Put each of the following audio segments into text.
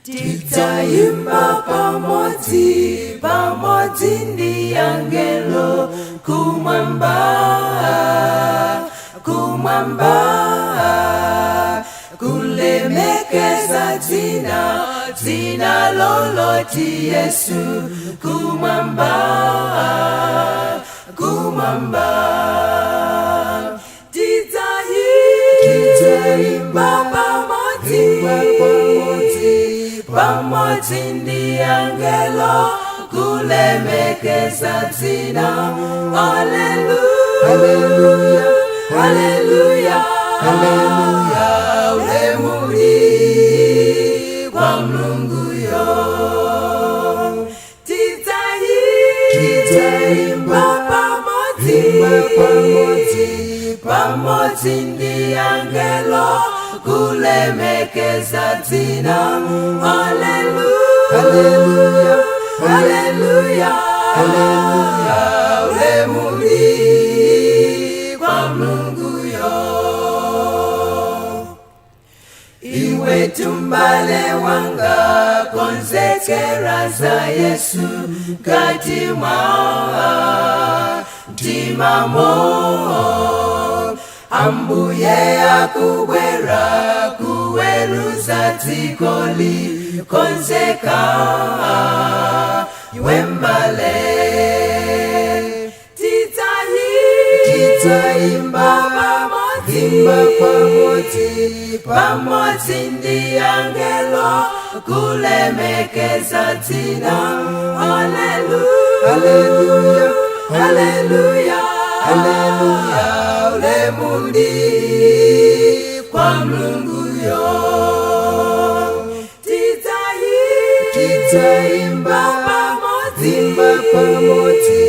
Tidzaimba pamodzi, pamodzi ndi angelo kumwamba, kumwamba, kulemekeza dzina, dzina loti Yesu, kumwamba, kumwamba. Tidzaimba pamodzi, pamodzi, pamodzi ndi angelo, kulemekeza dzina. Haleluya, haleluya, haleluya, ulemu kwa Mulunguyo. Tidzaimba pamodzi, pamodzi, pamodzi ndi angelo, kulemekeza dzina. Haleluya, haleluya, haleluya, ulemu kwa Mulunguyo. Iwe m'bale wanga, konzekera za Yesu kati mwa mtimamo. Ambuye akubwera kuweruza dzikoli, konzeka iwe m'bale. Tidzaimba pamodzi, pamodzi, pamodzi ndi angelo, kulemekeza dzina. Haleluya, haleluya, haleluya, ulemu ndi kwa Mulunguyo. Tidzaimba pamodzi, pamodzi,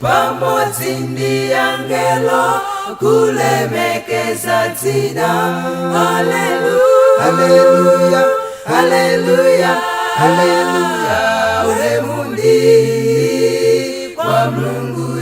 pamodzi ndi angelo, kulemekeza dzina. Haleluya, haleluya, haleluya, ulemu ndi kwa Mulunguyo.